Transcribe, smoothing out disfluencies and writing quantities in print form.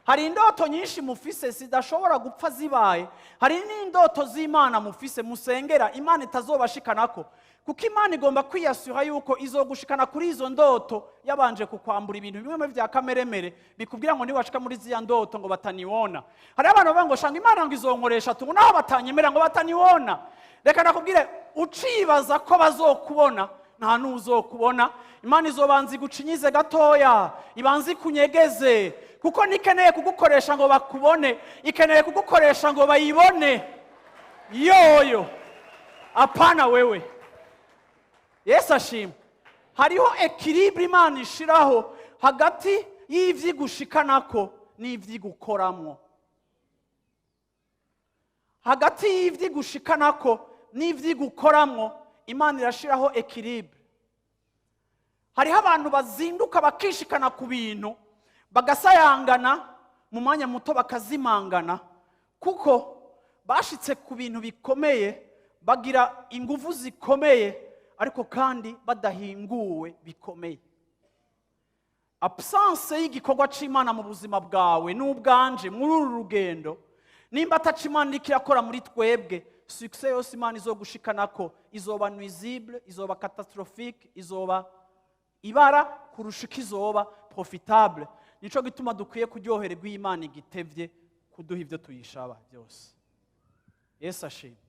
Hari indoto nyinshi mufise zidashobora gupfa zibaye. Hari n'indoto z'Imana mufise musengera Imana itazobashikanako, kuko Imana igomba kwiyasura yuko izogushikana kuri izo ndoto yabanje kukwambura ibintu bimwe bya kameremere bikubwira ngo niwashika muri ziriya ndoto ngo bataniwona. Hariho abantu bavuga ngo shanga Imana ngo izonkoresha tungu naho batanyemera ngo bataniwona. Reka nakubwire, ucibaza ko bazokubona, nta n'uzokubona. Imana izobanza igucinyize gatoya, ibanza ikunyegeze, kuko ntikeneye kugukoresha ngo bakubone, ikeneye kugukoresha ngo bayibone yoyo, apana wewe. Yesu ashima. Hariho équilibre Imana ishiraho hagati y'ivyigushikanako n'ivyigukoramwo, hagati y'ivyigushikanako n'ivyigukoramwo. Imana irashiraho équilibre. Hariho abantu bazinduka bakishikana ku bintu, bagasayangana, mu mwanya muto bakazimangana, kuko bashitse ku bintu bikomeye, bagira ingufu zikomeye, ariko kandi badahinguwe bikomeye. Absence y'igikorwa c'Imana mu buzima bwawe n'ubwanje muri uru rugendo, nimba ataca Imana iriko irakora muri twebwe, succès yose Imana izogushikanako izoba nuisible, izoba catastrophique, izoba ibara kurusha uko izoba profitable. Nico gituma dukwiye kuryohererwa iyo Imana igitevye kuduha ibyo tuyishaba byose. Yesu ashimwe.